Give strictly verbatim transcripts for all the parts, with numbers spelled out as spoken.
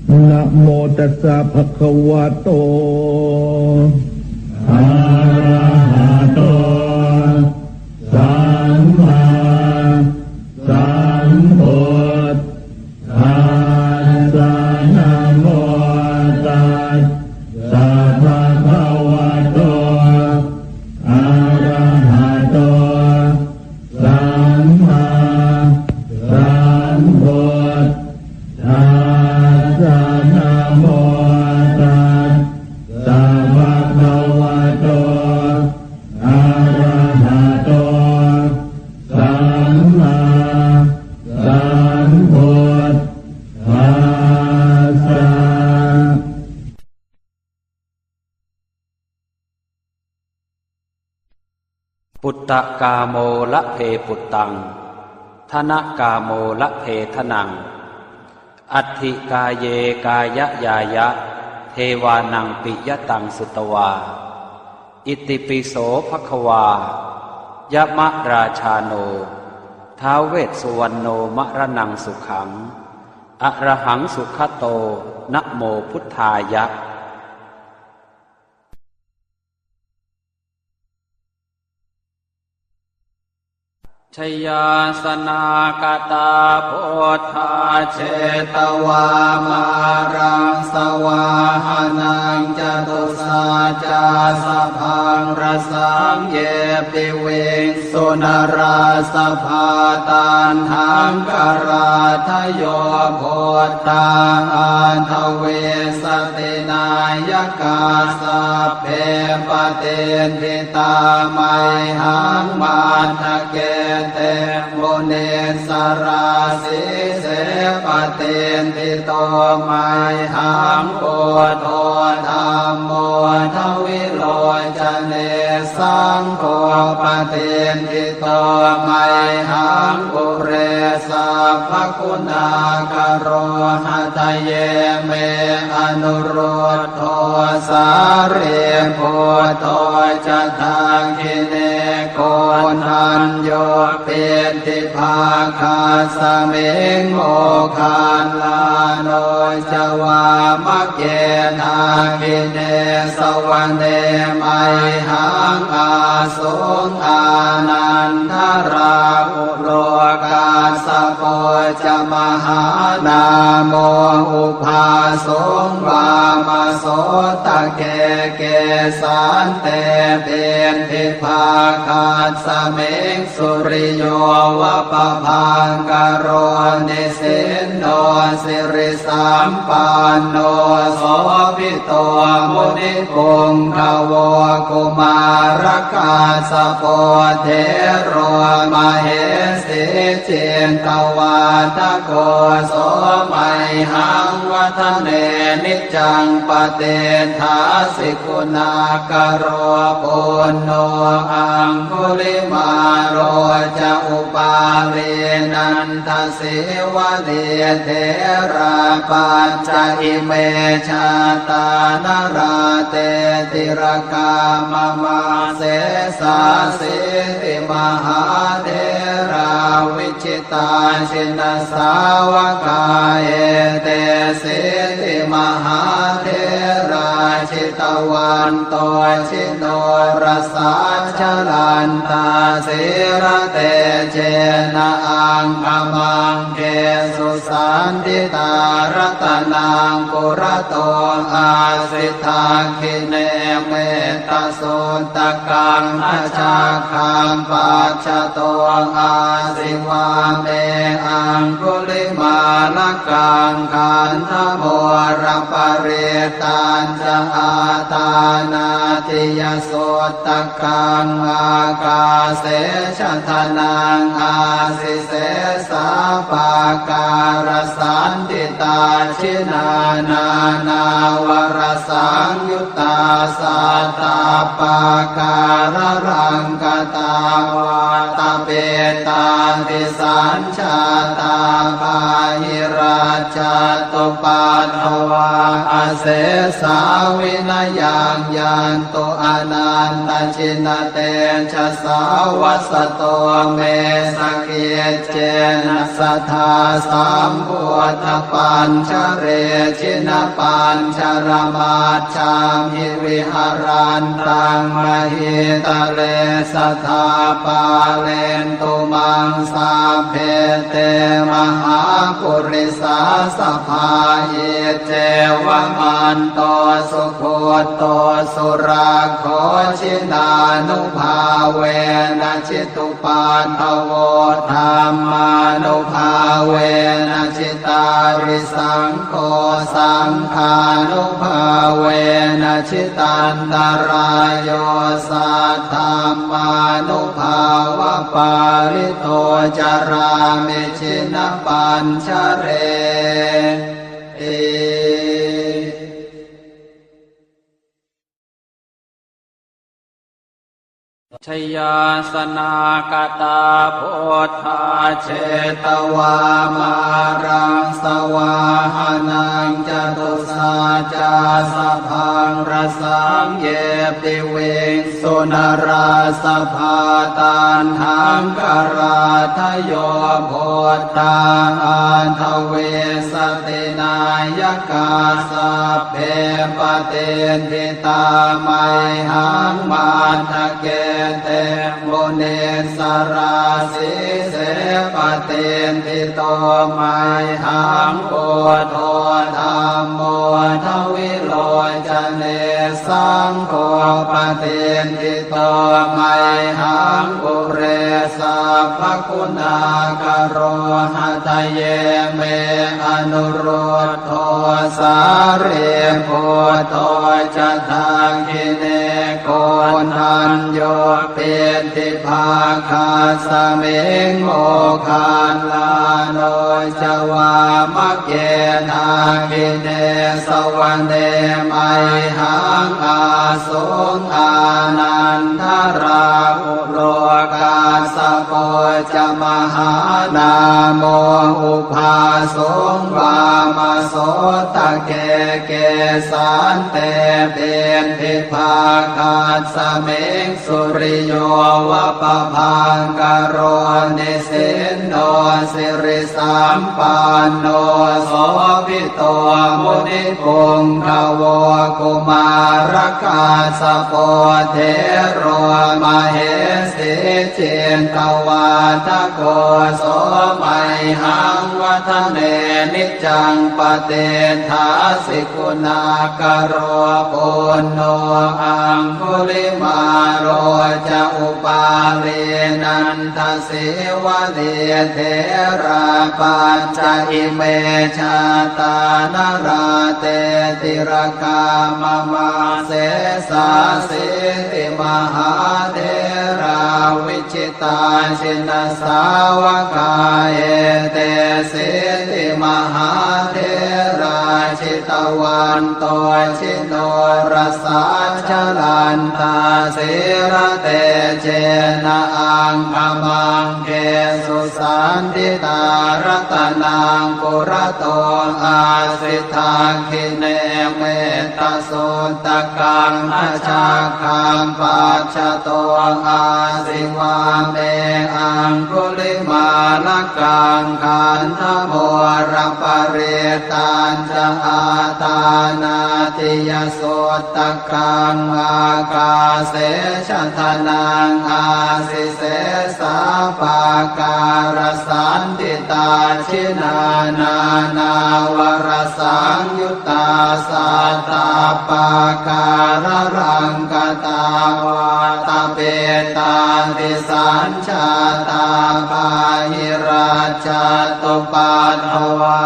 Namo tassa bhagavato arahato sammāsambuddhassa. Namo tassa bhagavato arahato sammāsambuddhassa. Namo tassa bhagavato arahato sammāsambuddhassa. Puttakāmo labhe puttaṃ, dhanakāmo labhe dhanaṃ, atthi kāye kāyañāya, devānaṃ piyataṃ sutvā. Itipi so bhagavā yamarājāno thāvavessuvaṇṇo maraṇaṃ sukhaṃ arahaṃ sugato namo buddhāya. Jayāsanākatā buddhā jetvā māraṃ savāhanaṃ, catusaccāsabhaṃ rasaṃ ye piviṃsu narāsabhā. Taṇhaṅkarādayo buddhā aṭṭhavīsati nāyakā, sabbe patiṭṭhi tā mayhaṃ matthake te munissarā. Sīse patiṭṭhito mayhaṃ buddho dhammo dvilocane, saṅgho patiṭṭhito mayhaṃ ure sabbaguṇākaro. Hadaye me anurud dho sārīputto ca dakkhiṇe, koṇḍañño piṭṭhibhāgasmiṃ moggallāno ca vāmake. Dakkhiṇe savane mayhaṃ āsuṃ ānandarāhulo, kassapo ca mahānāmo ubhāsuṃ vāmasotake. Kesante piṭṭhibhāgasmiṃ suriyo va pabhaṅkaro, nisinno sirisampanno sobhi to munipuṅgavo. Kumārakassapo thero mahesī cittavādako, so mayhaṃ vadane niccaṃ patiṭṭhāsi guṇākaro. Puṇṇo aṅgulimālo ca upālī nanda sīvalī, therā pañca ime jātā nalāṭe tilakā mama. Sesāsīti mahātherā vijitā jinasāvakā, etesīti mahātherā jitavanto ji norasā, jalantā sīlatejena aṅgamaṅgesu saṇṭhitā. Ratanaṃ purato āsi dakkhiṇe mettasuttakaṃ, dhajaggaṃ pacchato āsi vāme aṅgulimālakaṃ. Khandhamoraparittañ ca āṭānāṭiyasuttakaṃ, ākāse chadanaṃ āsi sesā pākārasaṇṭhitā. Jinānā varasaṃyuttā sattappākāralaṅkatā, vātapittādisañ jātā bāhirajjhattupaddavā, asesā vinayaṃ yantu anantajinatejasā. Vasato me sakya Iccena sadā sambuddhapañjare jinapañjaramajjhamhi viharantaṃ mahītale sadā pālentu maṃ sabbe te mahāpurisāsabhā. Iccevamanto sugutto surakkho jinānubhāvena jitu paddavo dhammānubhāvena jitārisaṅgho saṅghānubhāvena jitantarāyo saddhammānubhāvapālito carāmi jinapañjareti. Jayāsanākatā buddhā jetvā māraṃ savāhanaṃ catusaccāsabhaṃ rasaṃ ye piviṃsu narāsabhā. Taṇhaṅkarādayo buddhā aṭṭhavīsati nāyakā sabbe patiṭṭhi tā mayhaṃ matthake te munissarā. Sīse patiṭṭhito mayhaṃ buddho dhammo dvilocane saṅgho patiṭṭhito mayhaṃ ure sabbaguṇākaro. Hadaye me anurud dho sārīputto ca dakkhiṇe koṇḍañño piṭṭhibhāgasmiṃ moggallāno ca vāmake. Dakkhiṇe savane mayhaṃ āsuṃ ānandarāhu lo kassapo ca mahānāmo ubhāsuṃ vāmasotake. Kesante piṭṭhibhāgasmiṃ suriyo va pabhaṅkaro nisinno siri sampanno sobhito munipuṅgavo. Kumārakassapo thero mahesī cittavādako so mayhaṃ vadane niccaṃ patiṭṭhāsi guṇākaro. Puṇṇo aṅgulimālo ca upālī nanda sīvalī therā pañca ime jātā nalāṭe tilakā mama. Sesāsīti mahātherā vijitā jinasāvakā etesīti mahātherā jitavanto ji norasā jalantā sīlatejena aṅgamaṅgesu saṇṭhitā. Ratanaṃ purato āsi dakkhiṇe mettasuttakaṃ dhajaggaṃ pacchato āsi vāme aṅgulimālakaṃ. Khandhamoraparittañ ca āṭānāṭiyasuttakaṃ ākāse chadanaṃ āsi sesā pākārasaṇṭhitā. Jinā nānāvarasaṃyuttā sattappākāralaṅkatā vātapittādisañ jātā bāhirajjhattupaddavā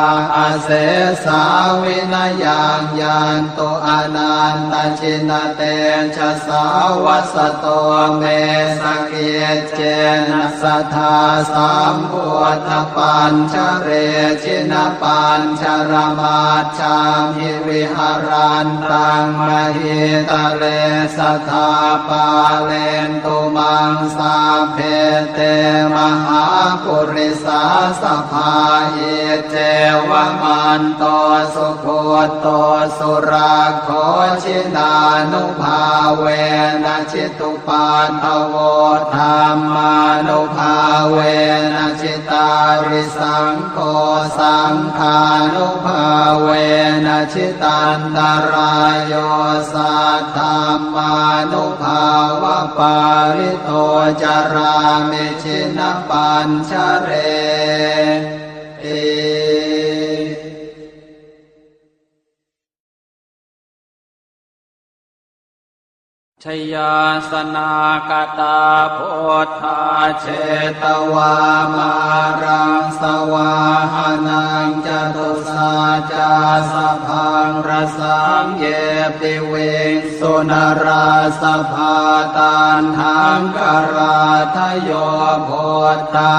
asesā vinayaṃ yantu anantajinatejasā. Vasato me sakiccena sadā sambuddhapañjare jinapañjaramaj jhamhi viharantaṃ mahītale sadā pālentu maṃ sabbe te mahāpurisāsabhā. Iccevamanto sugutto surakkho jinānubhāvena jitu paddavo dhammānubhāvena Cārisaṅgho saṅghānubhāvena jitantarāyo saddhammānubhāvapālito carāmi jinapañjareti. Jayāsanākatā buddhā jetvā māraṃ savāhanaṃ catusaccāsabhaṃ rasaṃ ye piviṃsu narāsabhā. Taṇhaṅkarādayo buddhā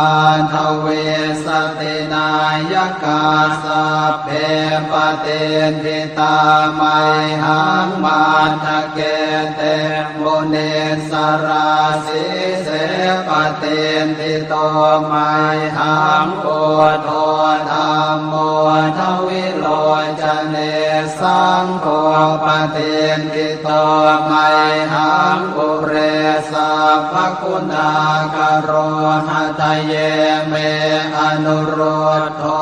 aṭṭhavīsati nāyakā sabbe patiṭṭhi tā mayhaṃ matthake te munissarā. Sīse patiṭṭhito mayhaṃ buddho dhammo dvilocane saṅgho patiṭṭhito mayhaṃ ure sabbaguṇākaro. Hadaye me anurud dho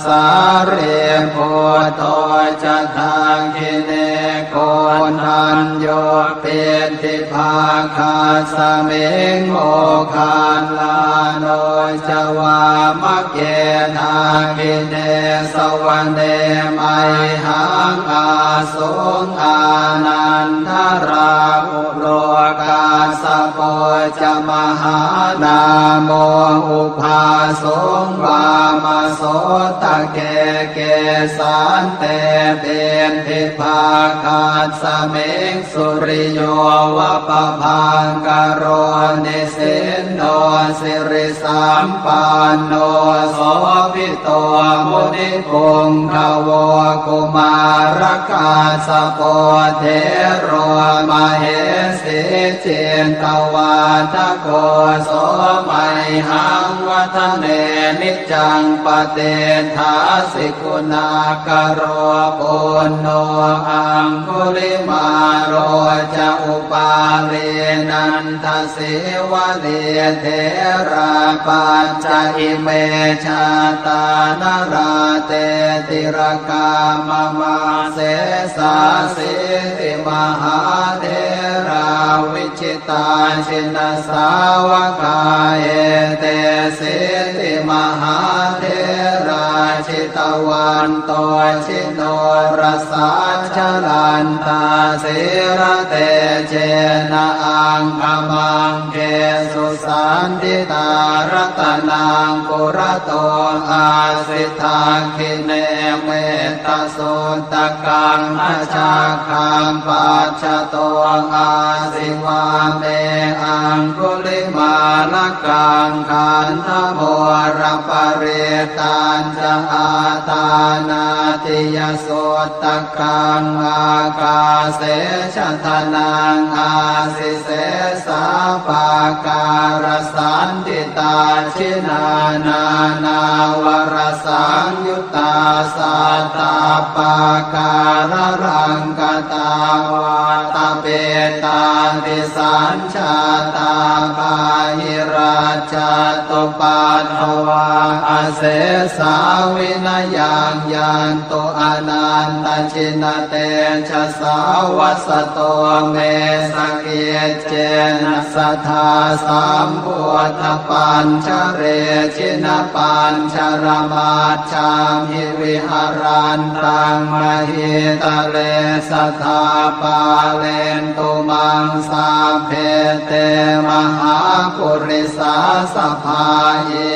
sārīputto ca dakkhiṇe koṇḍañño piṭṭhibhāgasmiṃ moggallāno ca vāmake. Dakkhiṇe savane mayhaṃ āsuṃ ānandarāhulo kassapo ca mahānāmo ubhāsuṃ vāmasotake. Kesante piṭṭhibhāgasmiṃ suriyo va pabhaṅkaro nisinno sirisampanno sobhi to munipuṅgavo. Kumārakassapo thero mahesī cittavādako so mayhaṃ vadane niccaṃ patiṭṭhāsi guṇākaro. Puṇṇo aṅgulimālo ca upālī nanda sīvalī therā pañca ime jātā nalāṭe tilakā mama. Sesāsīti mahātherā vijitā jinasāvakā etesīti mahātherā jitavanto ji norasā jalantā sīlatejena aṅgamaṅgesu saṇṭhitā. Ratanaṃ purato āsi dakkhiṇe mettasuttakaṃ dhajaggaṃ pacchato āsi vāme aṅgulimālakaṃ. Khandhamoraparittañ ca āṭānāṭiyasuttakaṃ ākāse chadanaṃ āsi sesā pākārasaṇṭhitā. Jinā nānāvarasaṃyuttā sattappākāralaṅkatā vātapittādisañ jātā bāhirajjhattupaddavā asesā vinayaṃ yantu anantajinatejasā. Vasato me sakiccena sadā sambuddhapañjare jinapañjaramaj jhamhi viharantaṃ mahītale sadā pālentu maṃ sabbe te mahāpurisāsabhā.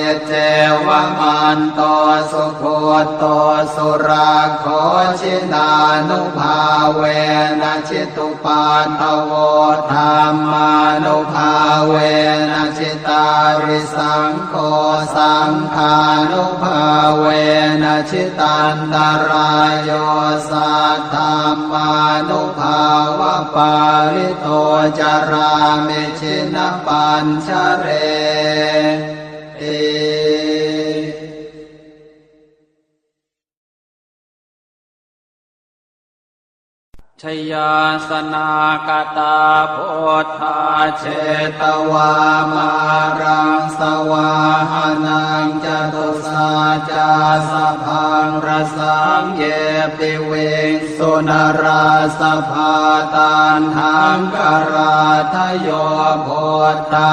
Iccevamanto sugutto surakkho jinānubhāvena jitu paddavo dhammānubhāvena jitārisaṅgho saṅghānubhāvena jitantarāyo saddhammānubhāvapālito carāmi jinapañjareti. jayāsanāgatā buddhā jetvā māraṃ savāhanaṃ catusaccāsabhaṃ rasaṃ ye piviṃsu narāsabhā. Taṇhaṅkarādayo buddhā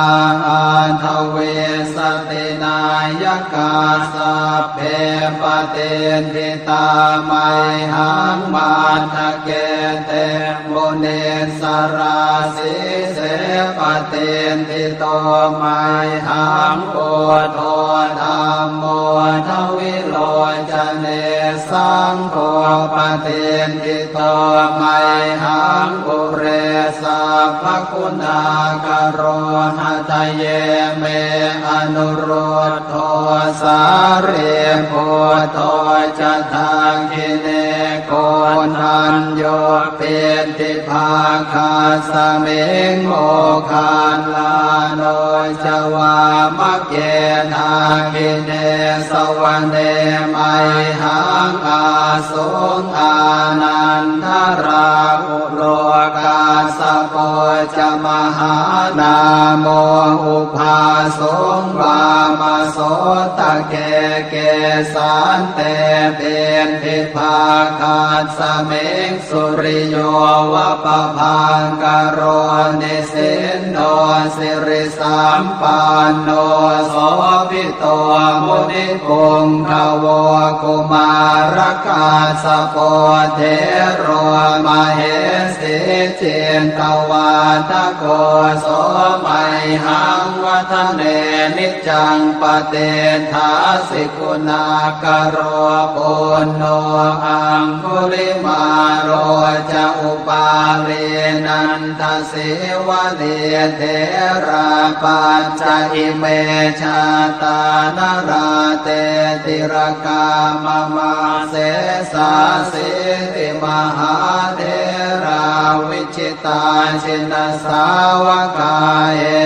aṭṭhavīsati nāyakā sabbe patiṭṭhi tā mayhaṃ matthake te munissarā. Sīse patiṭṭhito mayhaṃ buddho dhammo dvilocane saṅgho patiṭṭhito mayhaṃ ure sabbaguṇākaro. Hadaye me anurud dho sārīputto ca dakkhiṇe koṇḍañño piṭṭhibhāgasmiṃ moggallāno ca vāmake. Dakkhiṇe savane mayhaṃ āsuṃ ānandarāhu lo kassapo ca mahānāmo ubhāsuṃ vāmasotake. Kesante piṭṭhibhāgasmiṃ suriyo va pabhaṅkaro nisinno siri sampanno sobhito munipuṅgavo. Kumārakassapo thero mahesī cittavādako so mayhaṃ vadane niccaṃ patiṭṭhāsi guṇākaro. Puṇṇo aṅgulimālo ca upālī nanda sīvalī therā pañca ime jātā nalāṭe tilakā mama. Sesāsīti mahātherā vijitā jinasāvakā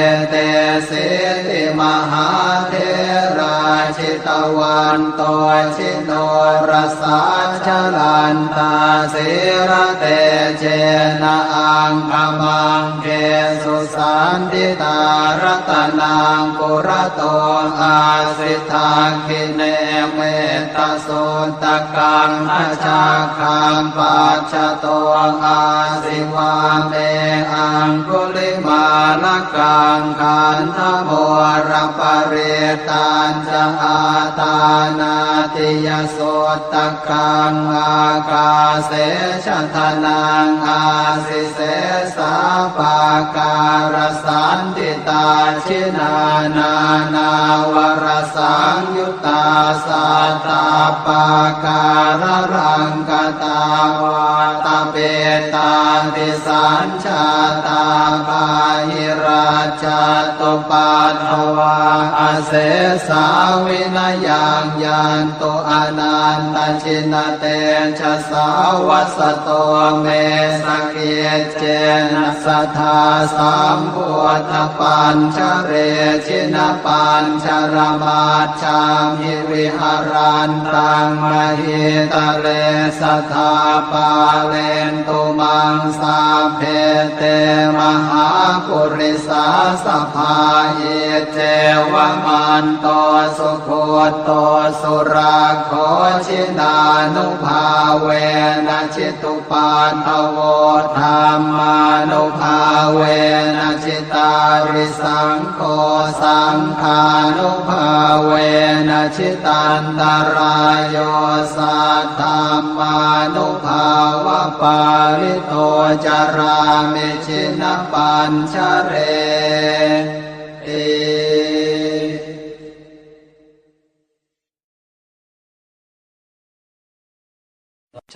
etesīti mahātherā jitavanto ji norasā jalantā sīlatejena aṅgamaṅgesu saṇṭhitā. Ratanaṃ purato āsi dakkhiṇe mettasuttakaṃ dhajaggaṃ pacchato āsi vāme aṅgulimālakaṃ. Khandhamoraparittañ ca āṭānāṭiyasuttakaṃ ākāse chadanaṃ āsi sesā pākārasaṇṭhitā. Jinā nānāvarasaṃyuttā sattappākāralaṅkatā vātapittādisañ jātā bāhirajjhattupaddavā asesā vinayaṃ yantu anantajinatejasā. Vasato me sakiccena sadā sambuddhapañjare jinapañjaramaj jhamhi viharantaṃ mahītale sadā pālentu maṃ sabbe te mahāpurisāsabhā. Iccevamanto sugutto surakkho jinānubhāvena jitu paddavo dhammānubhāvena jitārisaṅgho saṅghānubhāvena jitantarāyo saddhammānubhāvapālito carāmi jinapañjareti.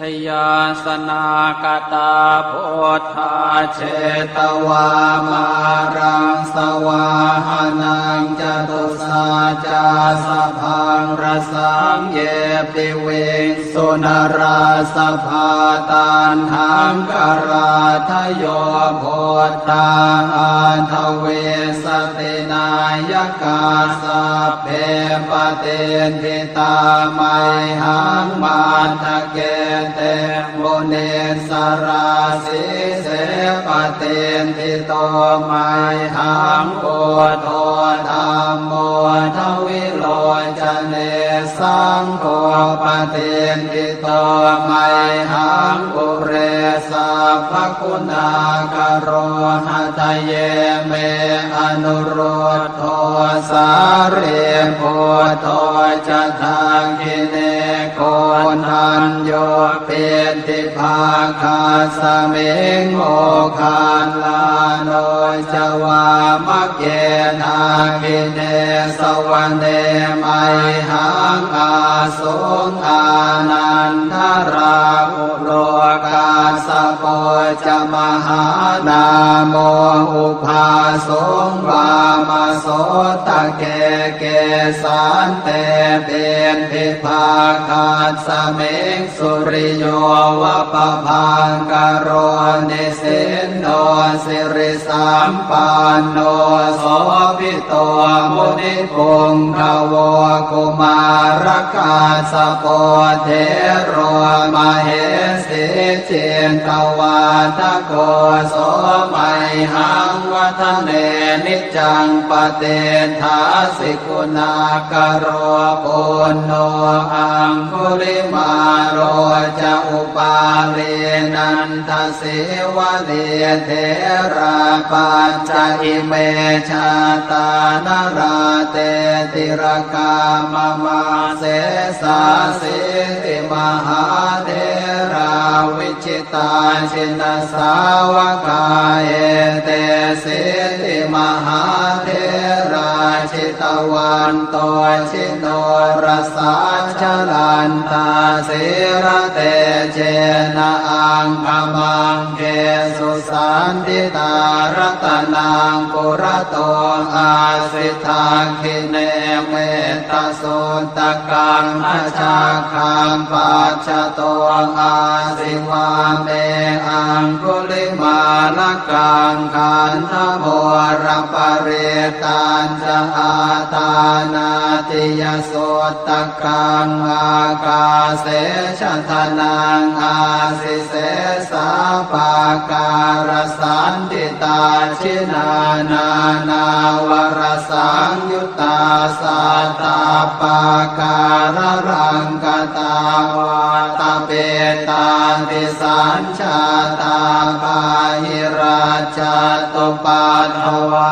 Jayāsanāgatā buddhā jetvā māraṃ savāhanaṃ catusaccāsabhaṃ rasaṃ ye piviṃsu narāsabhā. Taṇhaṅkarādayo buddhā aṭṭhavīsati nāyakā sabbe patiṭṭhi tā mayhaṃ matthake te munissarā. Sīse patiṭṭhito mayhaṃ buddho dhammo dvilocane, saṅgho patiṭṭhito mayhaṃ ure sabbaguṇākaro. Hadaye me anurud dho sārīputto ca dakkhiṇe, koṇḍañño piṭṭhibhāgasmiṃ moggallāno ca vāmake. Dakkhiṇe savane mayhaṃ āsuṃ ānandarāhu lo, kassapo ca mahānāmo ubhāsuṃ vāmasotake. Kesante piṭṭhibhāgasmiṃ suriyo va pabhaṅkaro, nisinno siri sampanno sobhito munipuṅgavo. Kumārakassapo thero mahesī cittavādako, so mayhaṃ vadane niccaṃ patiṭṭhāsi guṇākaro. Puṇṇo aṅgulimālo ca upālī nanda sīvalī, therā pañca ime jātā nalāṭe tilakā mama. Sesāsīti mahātherā vijitā jinasāvakā, etesīti mahātherā jitavanto ji norasā, jalantā sīlatejena aṅgamaṅgesu saṇṭhitā. Ratanaṃ purato āsi dakkhiṇe mettasuttakaṃ, dhajaggaṃ pacchato āsi vāme aṅgulimālakaṃ. Khandhamoraparittañ ca āṭānāṭiyasuttakaṃ, ākāse chadanaṃ āsi sesā pākārasaṇṭhitā. Jinā nānāvarasaṃyuttā sattappākāralaṅkatā, vātapittādisañ jātā bāhirajjhattupaddavā,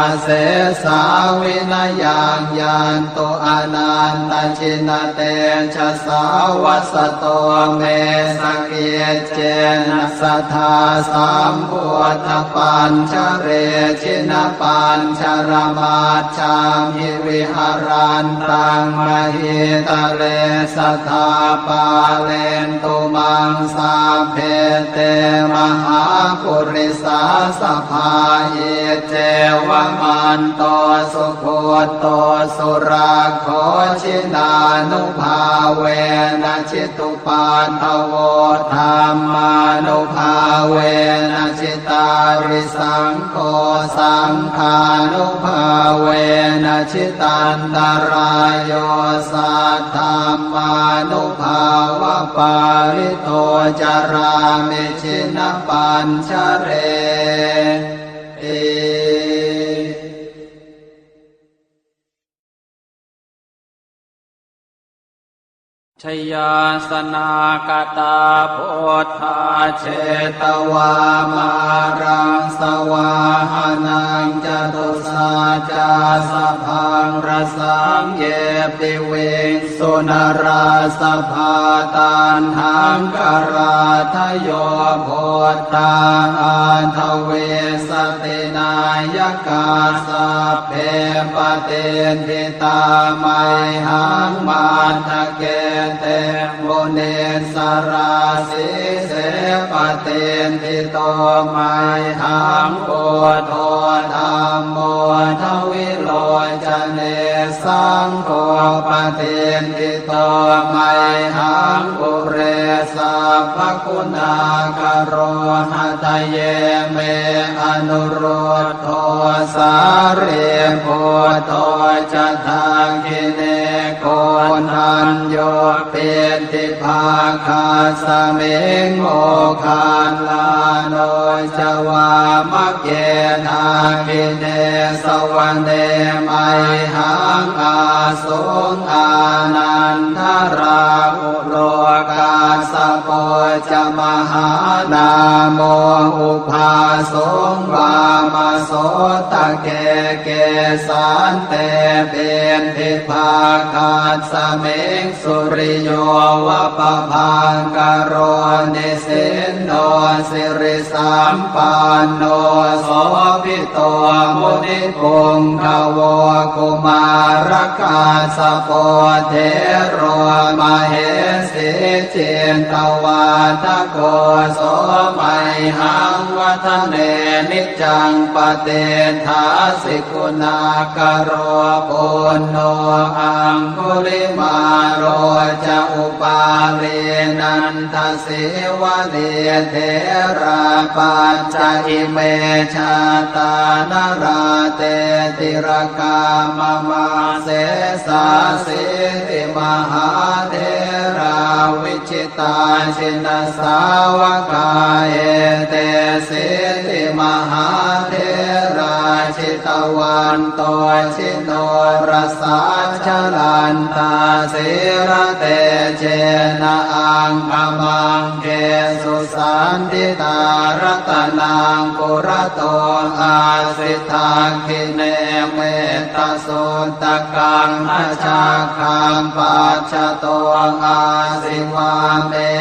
asesā vinayaṃ yantu anantajinatejasā. Vasato me sakiccena sadā sambuddhapañjare, jinapañjaramaj jhamhi viharantaṃ mahītale, sadā pālentu maṃ sabbe te mahāpurisāsabhā. Iccevamanto sugutto surakkho, jinānubhāvena jitu paddavo, dhammānubhāvena jitārisaṅgho, saṅghānubhāvena jitantarāyo, saddhammānubhāvapālito carāmi jinapañjareti. Jayāsanāgatā buddhā jetvā māraṃ savāhanaṃ, catusaccāsabhaṃ rasaṃ ye piviṃsu narāsabhā. Taṇhaṅkarādayo buddhā aṭṭhavīsati nāyakā, sabbe patiṭṭhi tā mayhaṃ matthake te munissarā. Sīse patiṭṭhito mayhaṃ buddho dhammo dvilocane, saṅgho patiṭṭhito mayhaṃ ure sabbaguṇākaro. Hadaye me anurud dho sārīputto ca dakkhiṇe, ko koṇḍañño piṭṭhibhāgasmiṃ moggallāno ca vāmake. Dakkhiṇe savane mayhaṃ āsuṃ ānandarāhulo, kassapo ca mahānāmo ubhāsuṃ vāmasotake. Kesante piṭṭhibhāgasmiṃ suriyo va pabhaṅkaro, nisinno sirisampanno sobhito munipuṅgavo. Kumārakassapo thero mahesī cittavādako, so mayhaṃ vadane niccaṃ patiṭṭhāsi guṇākaro. Puṇṇo aṅgulimālo ca upālī nandasīvalī, therā pañca ime jātā nalāṭe tilakā mama. Sesāsīti mahātherā vi jitā jinasāvakā, etesīti mahātherā jitavanto jinorasā, jalantā sīlatejena aṅgamaṅgesu saṇṭhitā. Ratanaṃ purato āsi dakkhiṇe metta suttakaṃ, dhajaggaṃ pacchato āsi vāme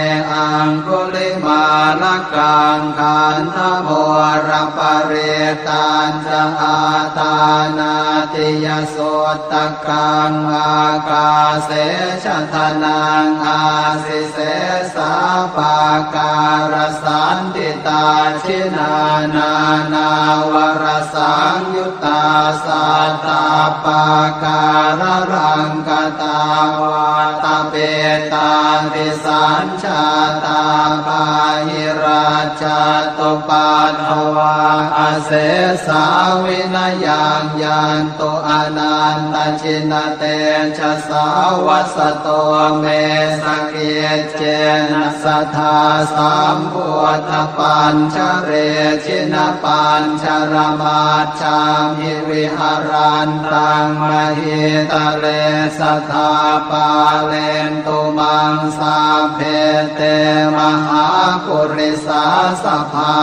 aṅgulimālakaṃ. Khandhamoraparittañca āṭānāṭiyasuttakaṃ, ākāse chadanaṃ āsi sesā pākārasaṇṭhitā. Jinā nānāvarasaṃyu ttā sattappākāralaṅkatā, vātapittādisañjātā bāhirajjhattupaddavā, asesā vinayaṃ yantu anantajinatejasā. Vasato me sakic cena sadā sambuddhapañjare, jinapañjaramajjhamhi viharantaṃ mahītale, sadā pālentu maṃ sabbe te mahāpurisāsabhā.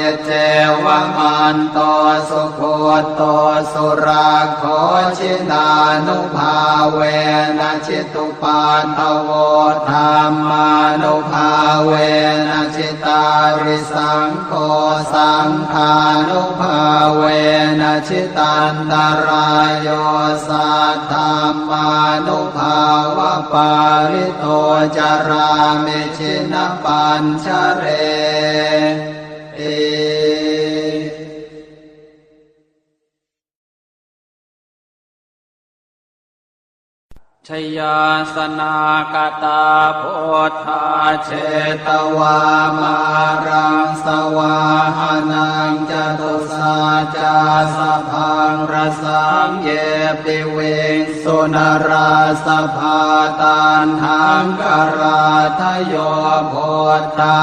Iccevamanto sugutto surakkho, jinānubhāvena jitu paddavo, dhammānubhāvena jitārisaṅgho, saṅghānubhāvena jitantarāyo, saddhammānubhāvapālito carāmi jinapañjareti. Jayāsanākatā buddhā jetvā māraṃ savāhanaṃ, catusaccāsabhaṃ rasaṃ ye piviṃsu narāsabhā. Taṇhaṅkarādayo buddhā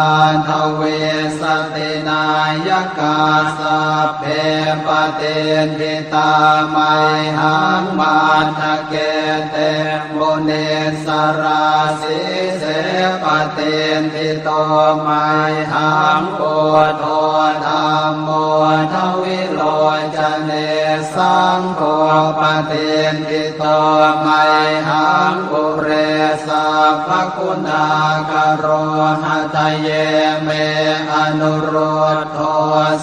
aṭṭhavīsati nāyakā, sabbe patiṭṭhi tā mayhaṃ matthake te munissarā. Sīse patiṭṭhito mayhaṃ buddho dhammo dvilocane, saṅgho patiṭṭhito mayhaṃ ure sabbaguṇākaro. Hadaye me anurud dho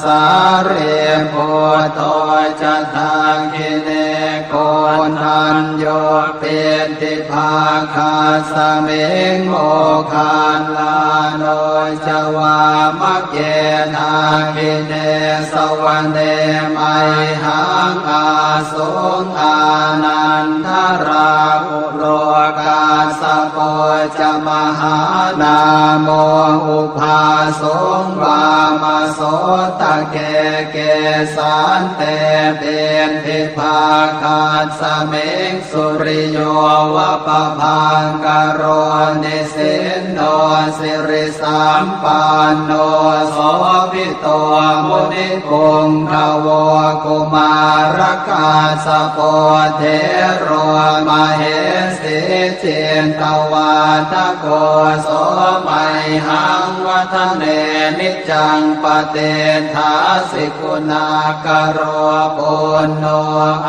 sārīputto ca dakkhiṇe, koṇḍañño piṭṭhibhāgasmiṃ moggallāno ca vāmake. Dakkhiṇe savane mayhaṃ ā suṃ ānandarāhulo, kassapo ca mahā nāmo ubhāsuṃ vāmasotake. Kesante piṭṭhibhāgasmiṃ suriyo va pabhaṅkaro, nisinno sirisampanno sobhito munipuṅgavo. Kumārakassapo thero mahesī cittavādako, so mayhaṃ vadane niccaṃ patiṭṭhāsi guṇākaro. Puṇṇo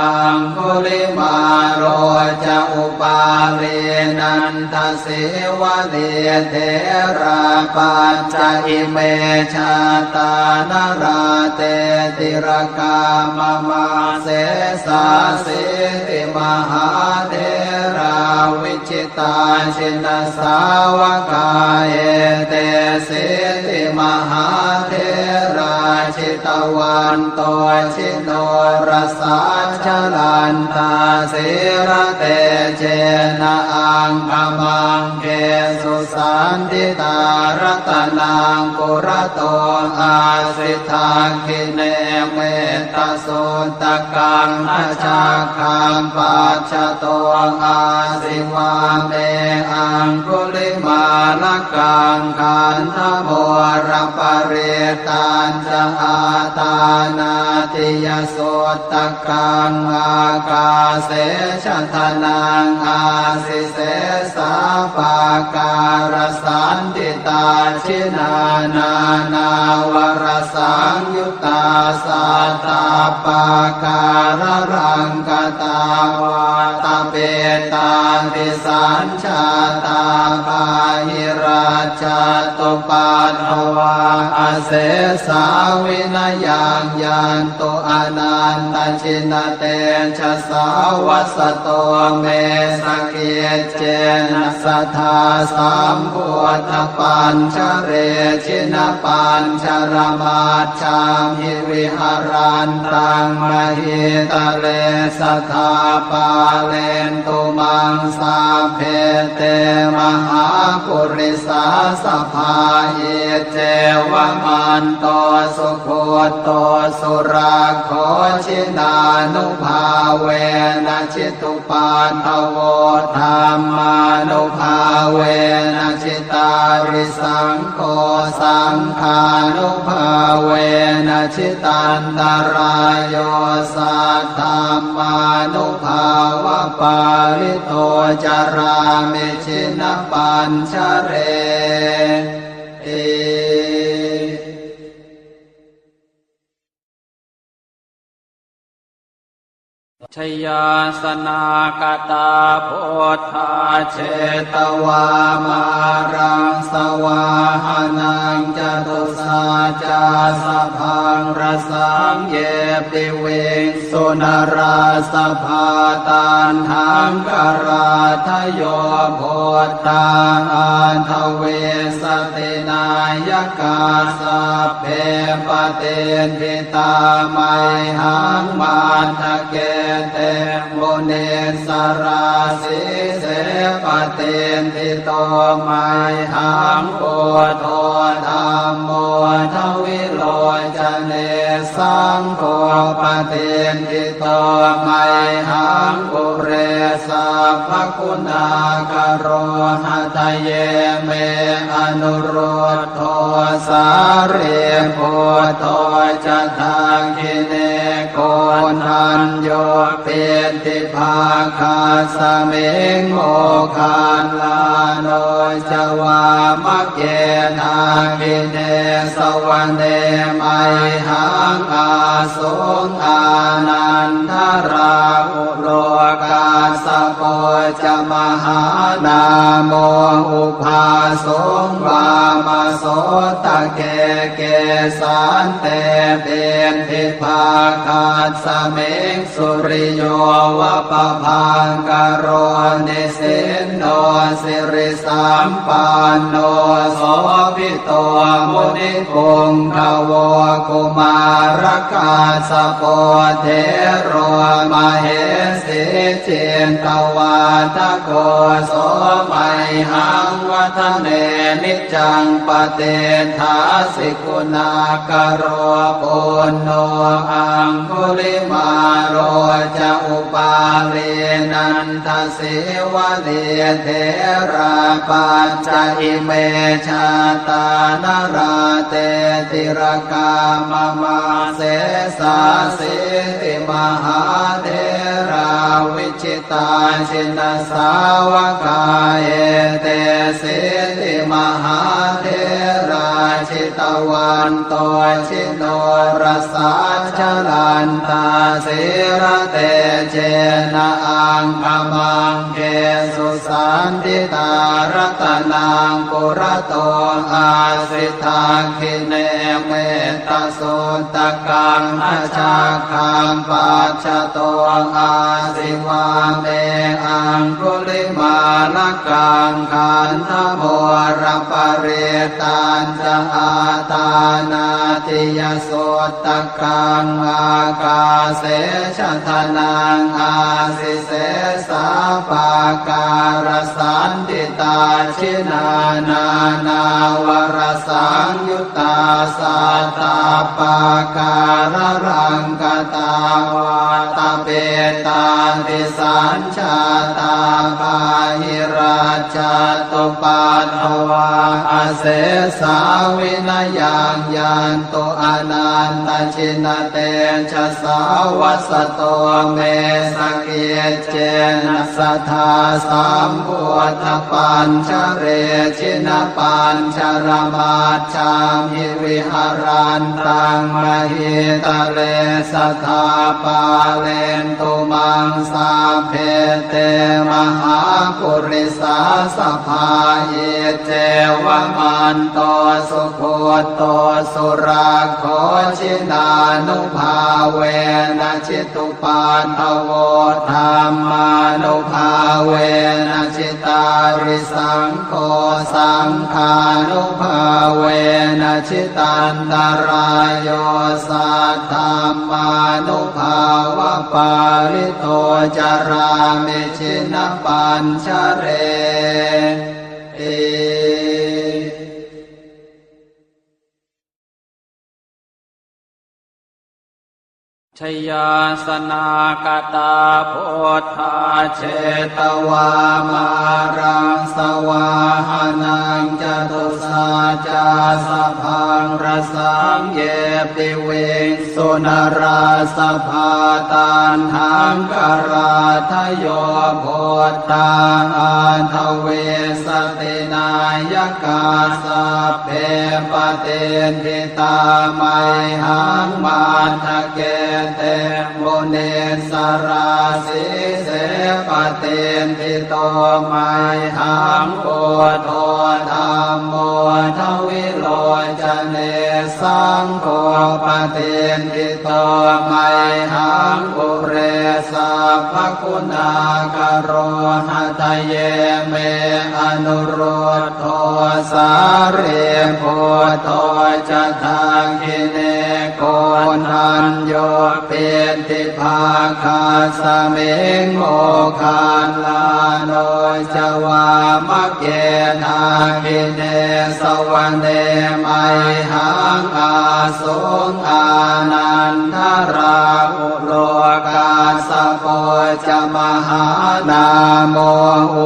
aṅgulimālo ca upālī nandasīvalī, therā pañca ime jātā nalāṭe tilakā mama. Sesāsīti mahātherā vi jitā jinasāvakā, etesīti mahātherā jitavanto jinorasā, jalantā sīlatejena aṅgamaṅgesu saṇṭhitā. Ratanaṃ purato āsi dakkhiṇe metta suttakaṃ, dhajaggaṃ pacchato āsi vāme aṅgulimālakaṃ. Khandhamoraparittañca āṭānāṭiyasuttakaṃ, ākāse chadanaṃ āsi sesā pākārasaṇṭhitā. Jinā nānāvarasaṃyut tā sattappākāralaṅkatā, vātapittādisañjātā bāhirajjhattupaddavā, asesā vinayaṃ yantu anantajinatejasā. Vasato me sakic cena sadā sambuddhapañjare, jinapañjaramajjhamhi viharantaṃ mahītale, sadā pālentu maṃ sabbe te mahāpurisāsabhā. Iccevamanto sugutto surakkho, jinānubhāvena jitu paddavo, dhammānubhāvena jitārisaṅgho, saṅghānubhāvena jitantarāyo, saddhammānubhāvapālito carāmi jinapañjareti. Jayāsanāgatā buddhā jetvā māraṃ savāhanaṃ, catusaccāsabhaṃ rasaṃ ye piviṃsu narāsabhā. Taṇhaṅkarādayo buddhā aṭṭhavīsati nāyakā, sabbe patiṭṭhi tā mayhaṃ matthake te munissarā. Sīse patiṭṭhito mayhaṃ buddho dhammo dvilocane, saṅgho patiṭṭhito mayhaṃ ure sabbaguṇākaro. Hadaye me anurud dho sārīputto ca dakkhiṇe, koṇḍañño piṭṭhibhāgasmiṃ moggallāno ca vāmake. Dakkhiṇe savane mayhaṃ ā suṃ ānandarāhulo, kassapo ca mahānāmo ubhāsuṃ vāmasotake. Kesante piṭṭhibhāgasmiṃ suriyo va pabhaṅkaro, nisinno siri sampanno sobhito munipuṅgavo. Kumārakassapo thero mahesī ci cittavādako so mayhaṃ vadane niccaṃ patiṭṭhāsi guṇākaro. Puṇṇo aṅgulimālo ca upālī nandasīvalī therā pañca ime jātā nalāṭe tilakā mama. Sesāsīti mahātherā vijitā jinasāvakā etesīti mahātherā jitavanto jinorasā jalantā sīlatejena aṅgamaṅgesu saṇṭhitā. Ratanaṃ purato āsi dakkhiṇe mettasuttakaṃ dhajaggaṃ pacchato āsi vāme aṅgulimālakaṃ. Khandhamoraparittañca āṭānāṭiyasuttakaṃ ākāse chadanaṃ āsi sesā pākārasaṇṭhitā. Jinā nānāvarasaṃyut tā sattappākāralaṅkatā vātapittādisañjātā bāhirajjhattupaddavā asesā vinayaṃ yantu anantajinatejasā. Vasato me sakic cena sadā sambuddhapañjare jinapañjaramajjhamhi viharantaṃ mahītale sadā pālentu maṃ sabbe te mahāpurisāsabhā. Iccevamanto sugutto surakkho jinānubhāvena jitu paddavo dhammānubhāvena jitārisaṅgho saṅghānubhāvena jitantarāyo saddhammānubhāvapālito carāmi jinapañjareti. Jayāsanāgatā buddhā jetvā māraṃ savāhanaṃ catusaccāsabhaṃ rasaṃ ye piviṃsu narāsabhā. Taṇhaṅkarādayo buddhā aṭṭhavīsati nāyakā sabbe patiṭṭhi tā mayhaṃ matthake te munissarā. Sīse patiṭṭhito mayhaṃ buddho dhammo dvilocane saṅgho patiṭṭhito mayhaṃ ure sabbaguṇākaro. Hadaye me anurud dho sārīputto ca dakkhiṇe koṇḍañño piṭṭhibhāgasmiṃ moggallāno ca vāmake. Dakkhiṇe savane mayhaṃ ā suṃ ānandarāhulo kassapo ca mahānāmo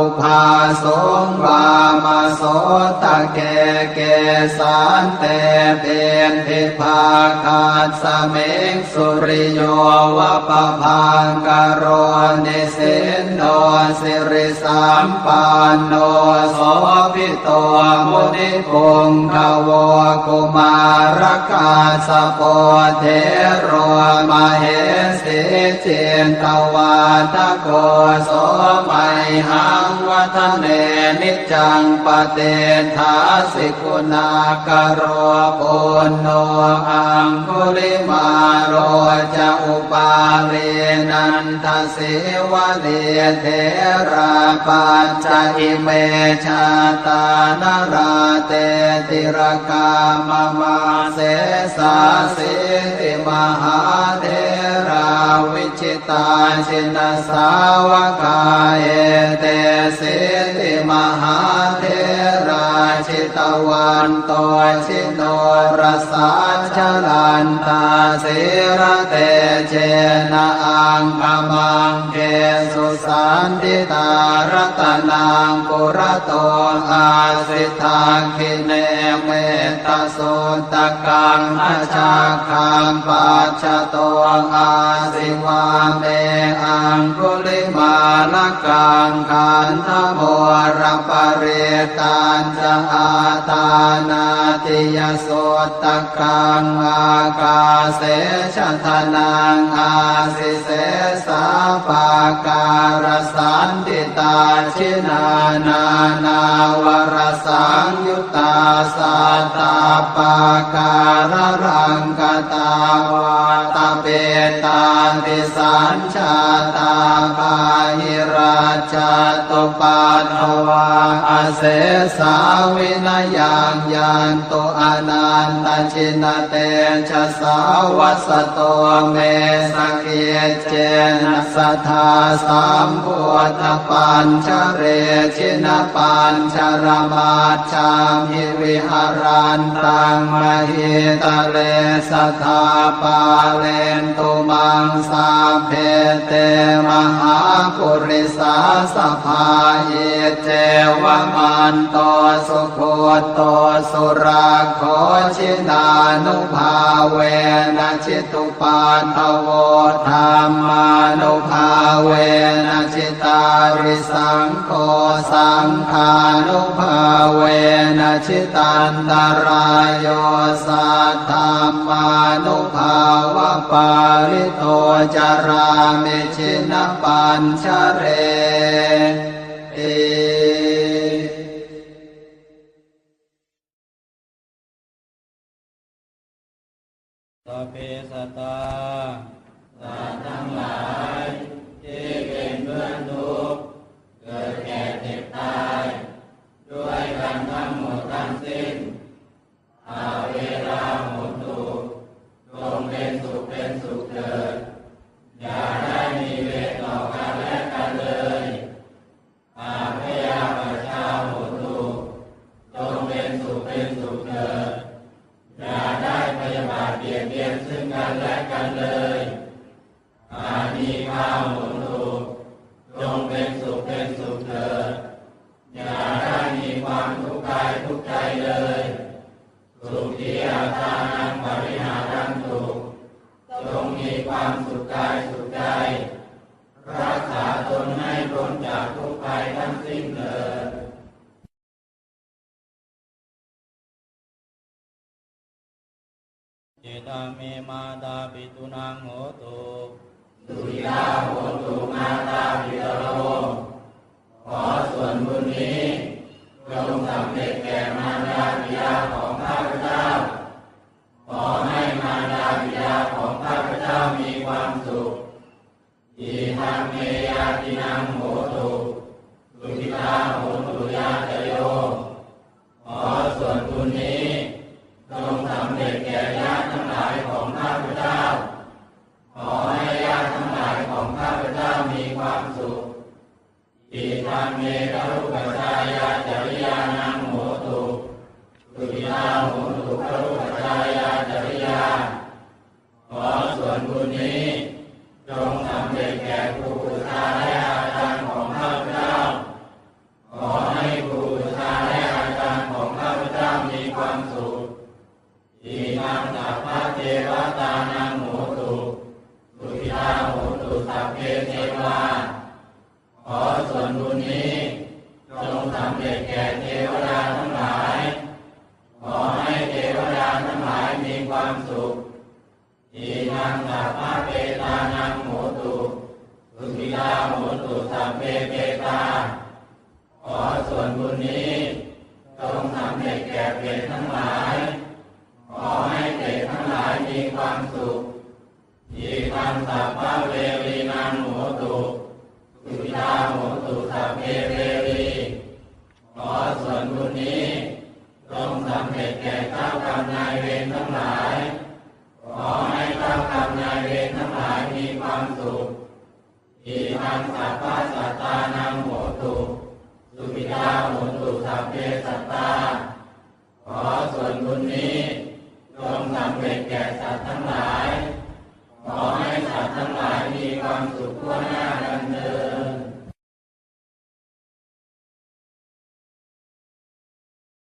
ubhāsuṃ vāmasotake. Kesante piṭṭhibhāgasmiṃ suriyo va pabhaṅkaro nisinno siri sampanno sobhito munipuṅgavo. Kumārakassapo thero mahesī cittavādako so mayhaṃ vadane niccaṃ patiṭṭhāsi guṇākaro. Puṇṇo aṅgulimālo ca upālī nanda sīvalī therā pañca ime jātā nalāṭe tilakā mama. Sesāsīti mahātherā vijitā jinasāvakā, etesīti mahātherā jitavanto jinorasā, jalantā sīlatejena aṅgamaṅgesu saṇṭhitā. Ratanaṃ purato āsi, dakkhiṇe metta suttakaṃ, dhajaggaṃ pacchato āsi, vāme aṅgulimālakaṃ. Khandhamoraparittañca āṭānāṭiyasuttakaṃ, ākāse chadanaṃ āsi, sesā pākārasaṇṭhitā. Jinā nānāvarasaṃyu ttā sattappākāralaṅkatā, vātapittādisañjātā bāhirajjhattupaddavā, asesā vinayaṃ yantu anantajinatejasā. Vasato me sakic cena sadā sambuddhapañjare, jinapañjaramajjhamhi viharantaṃ mahītale, sadā pālentu maṃ sabbe te mahāpurisāsabhā. Iccevamanto sugutto surakkho, jinānubhāvena jitu paddavo, dhammānubhāvena jitārisaṅgho, saṅghānubhāvena jitantarāyo, saddhammānubhāvapālito carāmi jinapañjareti. Sabbe sattā สัตว์ทั้งหลายที่เป็นเพื่อนทุกข์ เกิดแก่เจ็บตาย ด้วยกันทั้งหมดทั้งสิ้น averā hontu จงเป็นสุขเป็นสุขเถิด อย่าได้มีเวรต่อกันและกันเลย abyāpajjhā hontu จงเป็นสุขเป็นสุขเถิด อย่าได้พยาบาทเบียดเบียนซึ่งกันและกันเลย anīghā hontu จงเป็นสุขเป็นสุขเถิด อย่าได้มีความทุกข์กายทุกข์ใจเลย sukhī attānaṃ pariharantu จงมีความสุขกายสุขใจ รักษาตนให้พ้นจากทุกข์ภัยทั้งสิ้นเถิด Idaṃ me mātāpitūnaṃ hotu, sukhitā hontu mātāpitaro. ขอส่วนบุญนี้จงสำเร็จแก่มารดาบิดาของข้าพเจ้า ขอให้มารดาบิดาของข้าพเจ้ามีความสุข idaṃ me ñātīnaṃ hotu, sukhitā hontu ñātayo. ขอส่วนบุญนี้จงสำเร็จแก่ญาติทั้งหลายของข้าพเจ้า ขอให้ญาติทั้งหลายของข้าพเจ้ามีความสุข idaṃ me garūpajjhāyācariyānaṃ hotu, sukhitā hontu garūpajjhāyācariyā. ขอส่วนบุญนี้จงสำเร็จแก่ครูอุปัชฌาย์และอาจารย์ของข้าพเจ้า ขอให้ครูอุปัชฌาย์และอาจารย์ของข้าพเจ้ามีความสุข idaṃ sabbadevatānaṃ hotu, sukhitā hontu sabbe devā. ขอส่วนบุญนี้จงสำเร็จแก่เทวดาทั้งหลาย ขอให้เทวดาทั้งหลายมีความสุข idaṃ sabbapetānaṃ hotu, sukhitā hontu sabbe petā. ขอส่วนบุญนี้จงสำเร็จแก่เปรตทั้งหลาย ขอให้เปรตทั้งหลายมีความสุข idaṃ sabbaverīnaṃ hotu, sukhitā hontu sabbe verī. ขอส่วนบุญนี้จงสำเร็จแก่เจ้ากรรมนายเวรทั้งหลาย ขอให้เจ้ากรรมนายเวรทั้งหลายมี sabbasatānaṃ hotu, sukhitā hontu sabbe sattā. ขอส่วนบุญนี้จงสำเร็จแก่สัตว์ทั้งหลาย ขอให้สัตว์ทั้งหลายมีความสุขทั่วหน้ากันเทอ